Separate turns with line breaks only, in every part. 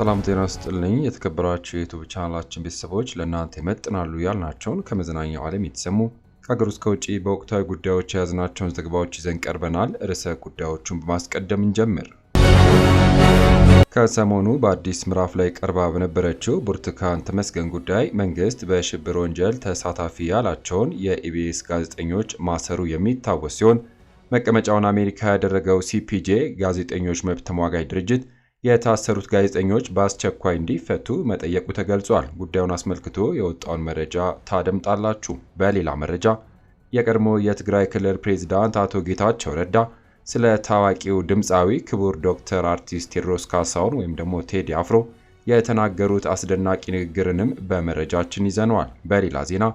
ሰላም ጤና ይስጥልኝ የተከበራችሁ የ YouTube ቻናላችን ቤተሰቦች፣ ለእናንተ ይመጥናሉ ያልናቸውን ከመዝናኛው ዓለም የተሰሙ፣ ከሀገር ውስጥ ከውጭ በወቅታዊ ጉዳዮች የያዝናቸውን ዘገባዎች ይዘን ቀርበናል። ርዕሰ ጉዳዮቹን በማስቀደም እንጀምር። ከሰሞኑ በአዲስ ምዕራፍ ላይ ቀርባ በነበረችው ብርቱካን ተመስገን ጉዳይ መንግስት በሽብር ወንጀል ተሳታፊ ያላቸውን የኢቢኤስ ጋዜጠኞች ማሰሩ የሚታወስ ሲሆን፣ መቀመጫውን አሜሪካ ያደረገው ሲፒጄ ጋዜጠኞች መብት ተሟጋች ድርጅት የታሰሩት ጋዜጠኞች በአስቸኳይ እንዲፈቱ መጠየቁ ተገልጿል። ጉዳዩን አስመልክቶ የወጣውን መረጃ ታደምጣላችሁ። በሌላ መረጃ የቀድሞ የትግራይ ክልል ፕሬዚዳንት አቶ ጌታቸው ረዳ ስለ ታዋቂው ድምፃዊ ክቡር ዶክተር አርቲስት ቴዎድሮስ ካሳሁን ወይም ደግሞ ቴዲ አፍሮ የተናገሩት አስደናቂ ንግግርንም በመረጃችን ይዘነዋል። በሌላ ዜና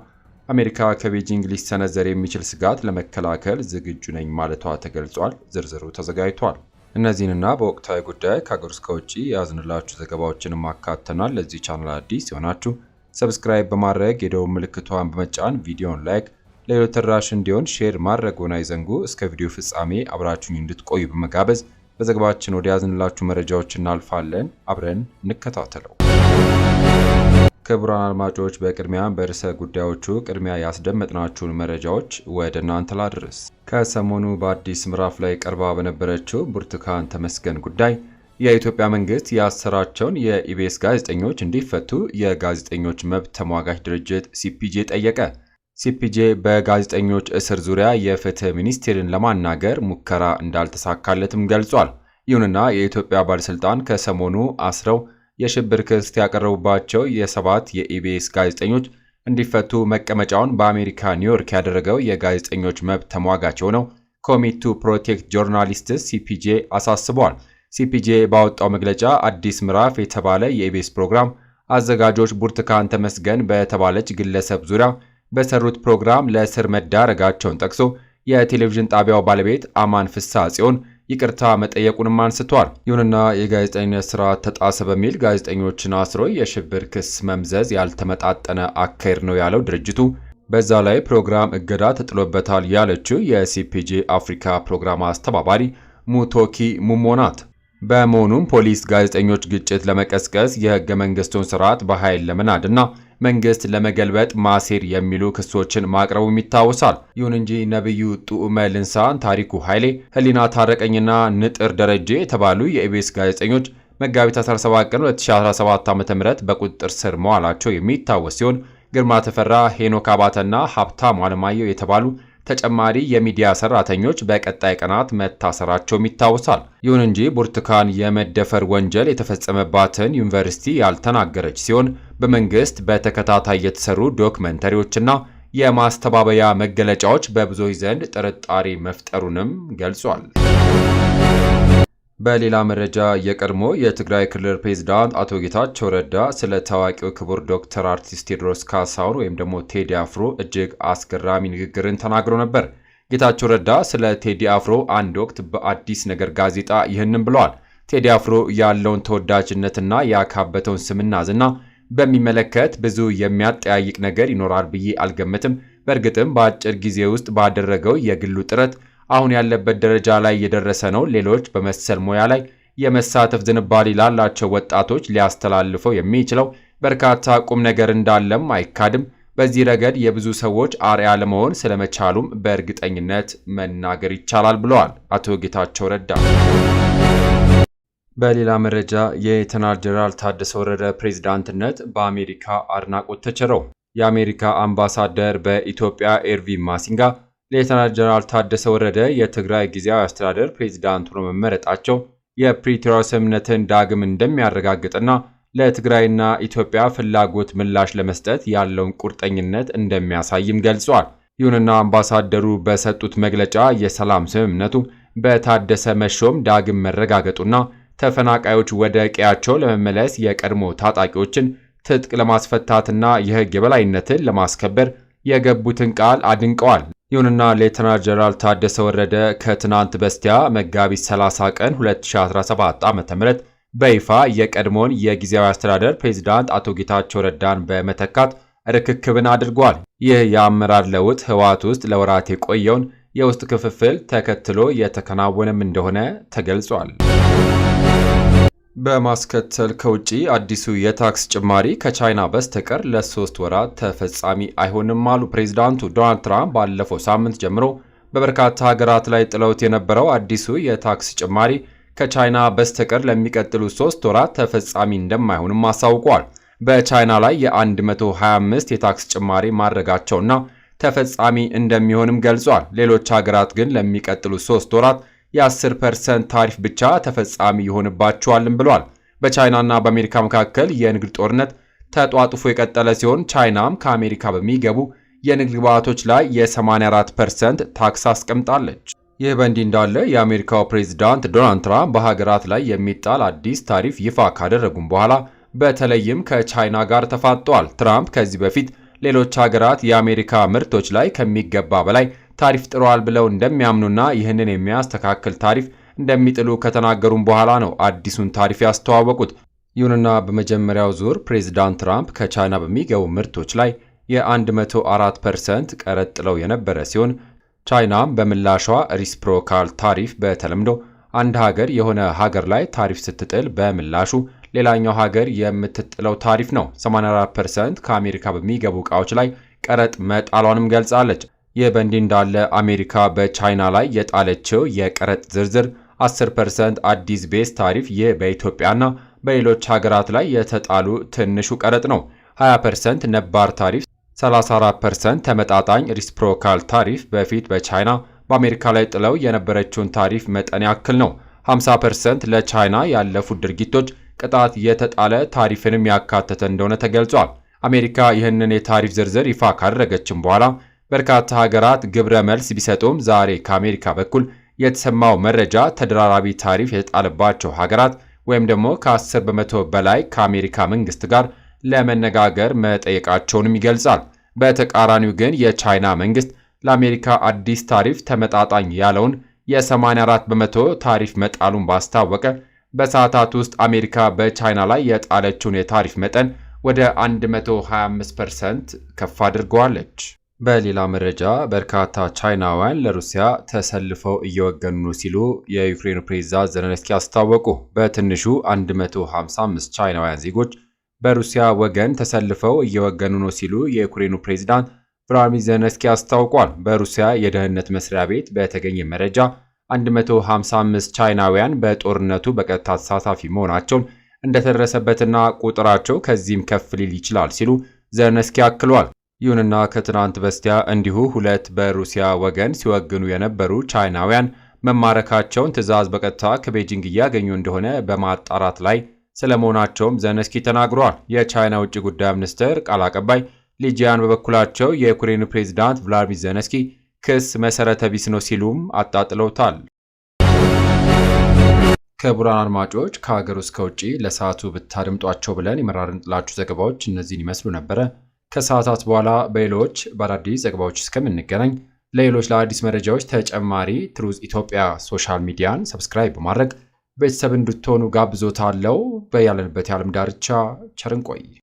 አሜሪካ ከቤጂንግ ሊሰነዘር የሚችል ስጋት ለመከላከል ዝግጁ ነኝ ማለቷ ተገልጿል። ዝርዝሩ ተዘጋጅቷል። እነዚህንና በወቅታዊ ጉዳይ ከሀገር ውስጥ ከውጭ የያዝንላችሁ ዘገባዎችንም አካተናል። ለዚህ ቻናል አዲስ የሆናችሁ subscribe በማድረግ የደወል ምልክቷን በመጫን ቪዲዮን like፣ ለሌሎች ተደራሽ እንዲሆን share ማድረግዎን አይዘንጉ። እስከ ቪዲዮ ፍጻሜ አብራችሁኝ እንድትቆዩ በመጋበዝ በዘገባችን ወደ ያዝንላችሁ መረጃዎች እናልፋለን። አብረን እንከታተለው። ክቡራን አድማጮች፣ በቅድሚያ በርዕሰ ጉዳዮቹ ቅድሚያ ያስደመጥናችሁን መረጃዎች ወደ እናንተ ላድርስ። ከሰሞኑ በአዲስ ምዕራፍ ላይ ቀርባ በነበረችው ብርቱካን ተመስገን ጉዳይ የኢትዮጵያ መንግስት ያሰራቸውን የኢቢኤስ ጋዜጠኞች እንዲፈቱ የጋዜጠኞች መብት ተሟጋች ድርጅት ሲፒጄ ጠየቀ። ሲፒጄ በጋዜጠኞች እስር ዙሪያ የፍትህ ሚኒስቴርን ለማናገር ሙከራ እንዳልተሳካለትም ገልጿል። ይሁንና የኢትዮጵያ ባለሥልጣን ከሰሞኑ አስረው የሽብር ክስ ያቀረቡባቸው የሰባት የኢቢኤስ ጋዜጠኞች እንዲፈቱ መቀመጫውን በአሜሪካ ኒውዮርክ ያደረገው የጋዜጠኞች መብት ተሟጋች የሆነው Committee to Protect Journalists ሲፒጄ አሳስቧል። ሲፒጄ ባወጣው መግለጫ አዲስ ምዕራፍ የተባለ የኢቢኤስ ፕሮግራም አዘጋጆች ብርቱካን ተመስገን በተባለች ግለሰብ ዙሪያ በሰሩት ፕሮግራም ለእስር መዳረጋቸውን ጠቅሶ የቴሌቪዥን ጣቢያው ባለቤት አማን ፍስሐ ጽዮን ይቅርታ መጠየቁንም አንስቷል። ይሁንና የጋዜጠኝነት ስርዓት ተጣሰ በሚል ጋዜጠኞችን አስሮ የሽብር ክስ መምዘዝ ያልተመጣጠነ አካሄድ ነው ያለው ድርጅቱ፣ በዛ ላይ ፕሮግራም እገዳ ተጥሎበታል ያለችው የሲፒጄ አፍሪካ ፕሮግራም አስተባባሪ ሙቶኪ ሙሞ ናት። በመሆኑም ፖሊስ ጋዜጠኞች ግጭት ለመቀስቀስ፣ የህገ መንግስቱን ስርዓት በኃይል ለመናድና መንግስት ለመገልበጥ ማሴር የሚሉ ክሶችን ማቅረቡም ይታወሳል። ይሁን እንጂ ነቢዩ ጡዑመ ልንሳን፣ ታሪኩ ኃይሌ፣ ህሊና ታረቀኝና ንጥር ደረጀ የተባሉ የኢቢኤስ ጋዜጠኞች መጋቢት 17 ቀን 2017 ዓ.ም በቁጥጥር ስር መዋላቸው የሚታወስ ሲሆን፣ ግርማ ተፈራ፣ ሄኖክ አባተና ሀብታሙ አለማየሁ የተባሉ ተጨማሪ የሚዲያ ሰራተኞች በቀጣይ ቀናት መታሰራቸውም ይታወሳል። ይሁን እንጂ ብርቱካን የመደፈር ወንጀል የተፈጸመባትን ዩኒቨርሲቲ ያልተናገረች ሲሆን፣ በመንግስት በተከታታይ የተሰሩ ዶክመንተሪዎችና የማስተባበያ መገለጫዎች በብዙዎች ዘንድ ጥርጣሬ መፍጠሩንም ገልጿል። በሌላ መረጃ የቀድሞ የትግራይ ክልል ፕሬዝዳንት አቶ ጌታቸው ረዳ ስለ ታዋቂው ክቡር ዶክተር አርቲስት ቴዎድሮስ ካሳሁን ወይም ደግሞ ቴዲ አፍሮ እጅግ አስገራሚ ንግግርን ተናግሮ ነበር። ጌታቸው ረዳ ስለ ቴዲ አፍሮ አንድ ወቅት በአዲስ ነገር ጋዜጣ ይህንን ብለዋል። ቴዲ አፍሮ ያለውን ተወዳጅነትና ያካበተውን ስምና ዝና በሚመለከት ብዙ የሚያጠያይቅ ነገር ይኖራል ብዬ አልገምትም። በእርግጥም በአጭር ጊዜ ውስጥ ባደረገው የግሉ ጥረት አሁን ያለበት ደረጃ ላይ የደረሰ ነው። ሌሎች በመሰል ሙያ ላይ የመሳተፍ ዝንባሌ ላላቸው ወጣቶች ሊያስተላልፈው የሚችለው በርካታ ቁም ነገር እንዳለም አይካድም። በዚህ ረገድ የብዙ ሰዎች አርአያ ለመሆን ስለመቻሉም በእርግጠኝነት መናገር ይቻላል ብለዋል አቶ ጌታቸው ረዳ። በሌላ መረጃ የሌተናል ጀነራል ታደሰ ወረደ ፕሬዝዳንትነት በአሜሪካ አድናቆት ተቸረው። የአሜሪካ አምባሳደር በኢትዮጵያ ኤርቪን ማሲንጋ ሌተናል ጀነራል ታደሰ ወረደ የትግራይ ጊዜያዊ አስተዳደር ፕሬዝዳንት ሆነው መመረጣቸው የፕሪቶሪያው ስምምነትን ዳግም እንደሚያረጋግጥና ለትግራይና ኢትዮጵያ ፍላጎት ምላሽ ለመስጠት ያለውን ቁርጠኝነት እንደሚያሳይም ገልጿል። ይሁንና አምባሳደሩ በሰጡት መግለጫ የሰላም ስምምነቱ በታደሰ መሾም ዳግም መረጋገጡና ተፈናቃዮች ወደ ቀያቸው ለመመለስ፣ የቀድሞ ታጣቂዎችን ትጥቅ ለማስፈታትና የሕግ የበላይነትን ለማስከበር የገቡትን ቃል አድንቀዋል። ይሁንና ሌተናል ጀነራል ታደሰ ወረደ ከትናንት በስቲያ መጋቢት 30 ቀን 2017 ዓ.ም በይፋ የቀድሞውን የጊዜያዊ አስተዳደር ፕሬዚዳንት አቶ ጌታቸው ረዳን በመተካት ርክክብን አድርጓል። ይህ የአመራር ለውጥ ህወሓት ውስጥ ለወራት የቆየውን የውስጥ ክፍፍል ተከትሎ የተከናወነም እንደሆነ ተገልጿል። በማስከተል ከውጪ አዲሱ የታክስ ጭማሪ ከቻይና በስተቀር ለ3 ወራት ተፈጻሚ አይሆንም አሉ ፕሬዚዳንቱ። ዶናልድ ትራምፕ ባለፈው ሳምንት ጀምሮ በበርካታ ሀገራት ላይ ጥለውት የነበረው አዲሱ የታክስ ጭማሪ ከቻይና በስተቀር ለሚቀጥሉ 3 ወራት ተፈጻሚ እንደማይሆንም አሳውቋል። በቻይና ላይ የ125 የታክስ ጭማሪ ማድረጋቸውና ተፈጻሚ እንደሚሆንም ገልጿል። ሌሎች ሀገራት ግን ለሚቀጥሉ 3 ወራት የ10% ታሪፍ ብቻ ተፈጻሚ ይሆንባቸዋልም ብሏል። በቻይናና በአሜሪካ መካከል የንግድ ጦርነት ተጧጡፎ የቀጠለ ሲሆን፣ ቻይናም ከአሜሪካ በሚገቡ የንግድ ግብዓቶች ላይ የ84% ታክስ አስቀምጣለች። ይህ በእንዲህ እንዳለ የአሜሪካው ፕሬዚዳንት ዶናልድ ትራምፕ በሀገራት ላይ የሚጣል አዲስ ታሪፍ ይፋ ካደረጉም በኋላ በተለይም ከቻይና ጋር ተፋጠዋል። ትራምፕ ከዚህ በፊት ሌሎች ሀገራት የአሜሪካ ምርቶች ላይ ከሚገባ በላይ ታሪፍ ጥለዋል ብለው እንደሚያምኑና ይህንን የሚያስተካክል ታሪፍ እንደሚጥሉ ከተናገሩም በኋላ ነው አዲሱን ታሪፍ ያስተዋወቁት። ይሁንና በመጀመሪያው ዙር ፕሬዚዳንት ትራምፕ ከቻይና በሚገቡ ምርቶች ላይ የ104% ቀረጥ ጥለው የነበረ ሲሆን፣ ቻይናም በምላሿ reciprocal tariff፣ በተለምዶ አንድ ሀገር የሆነ ሀገር ላይ ታሪፍ ስትጥል በምላሹ ሌላኛው ሀገር የምትጥለው ታሪፍ ነው፣ 84% ከአሜሪካ በሚገቡ ዕቃዎች ላይ ቀረጥ መጣሏንም ገልጻለች። ይህ በእንዲህ እንዳለ አሜሪካ በቻይና ላይ የጣለችው የቀረጥ ዝርዝር 10% አዲስ base tariff፣ ይህ በኢትዮጵያና በሌሎች ሀገራት ላይ የተጣሉ ትንሹ ቀረጥ ነው። 20% ነባር ታሪፍ፣ 34% ተመጣጣኝ reciprocal tariff፣ በፊት በቻይና በአሜሪካ ላይ ጥለው የነበረችውን ታሪፍ መጠን ያክል ነው። 50% ለቻይና ያለፉት ድርጊቶች ቅጣት የተጣለ ታሪፍንም ያካተተ እንደሆነ ተገልጿል። አሜሪካ ይህንን የታሪፍ ዝርዝር ይፋ ካደረገችም በኋላ በርካታ ሀገራት ግብረ መልስ ቢሰጡም፣ ዛሬ ከአሜሪካ በኩል የተሰማው መረጃ ተደራራቢ ታሪፍ የተጣለባቸው ሀገራት ወይም ደግሞ ከ10% በላይ ከአሜሪካ መንግስት ጋር ለመነጋገር መጠየቃቸውንም ይገልጻል። በተቃራኒው ግን የቻይና መንግስት ለአሜሪካ አዲስ ታሪፍ ተመጣጣኝ ያለውን የ84% ታሪፍ መጣሉን ባስታወቀ በሰዓታት ውስጥ አሜሪካ በቻይና ላይ የጣለችውን የታሪፍ መጠን ወደ 125% ከፍ አድርገዋለች። በሌላ መረጃ በርካታ ቻይናውያን ለሩሲያ ተሰልፈው እየወገኑ ነው ሲሉ የዩክሬኑ ፕሬዝዳንት ዘለንስኪ አስታወቁ። በትንሹ 155 ቻይናውያን ዜጎች በሩሲያ ወገን ተሰልፈው እየወገኑ ነው ሲሉ የዩክሬኑ ፕሬዝዳንት ቭላዲሚር ዘለንስኪ አስታውቋል። በሩሲያ የደህንነት መስሪያ ቤት በተገኘ መረጃ 155 ቻይናውያን በጦርነቱ በቀጥታ ተሳታፊ መሆናቸውን እንደተደረሰበትና ቁጥራቸው ከዚህም ከፍ ሊል ይችላል ሲሉ ዘለንስኪ አክሏል። ይሁንና ከትናንት በስቲያ እንዲሁ ሁለት በሩሲያ ወገን ሲወግኑ የነበሩ ቻይናውያን መማረካቸውን፣ ትዕዛዝ በቀጥታ ከቤጂንግ እያገኙ እንደሆነ በማጣራት ላይ ስለመሆናቸውም ዘለንስኪ ተናግረዋል። የቻይና ውጭ ጉዳይ ሚኒስትር ቃል አቀባይ ሊጂያን በበኩላቸው የዩክሬኑ ፕሬዝዳንት ቭላዲሚር ዘለንስኪ ክስ መሰረተ ቢስ ነው ሲሉም አጣጥለውታል። ክቡራን አድማጮች፣ ከሀገር ውስጥ ከውጭ ለሰዓቱ ብታደምጧቸው ብለን የመራረጥንላችሁ ዘገባዎች እነዚህን ይመስሉ ነበረ። ከሰዓታት በኋላ በሌሎች በአዳዲስ ዘገባዎች እስከምንገናኝ ለሌሎች ለአዲስ መረጃዎች ተጨማሪ ትሩዝ ኢትዮጵያ social media ን subscribe በማድረግ ቤተሰብ እንድትሆኑ ጋብዞታለው። በያለንበት የዓለም ዳርቻ ቸር እንቆይ።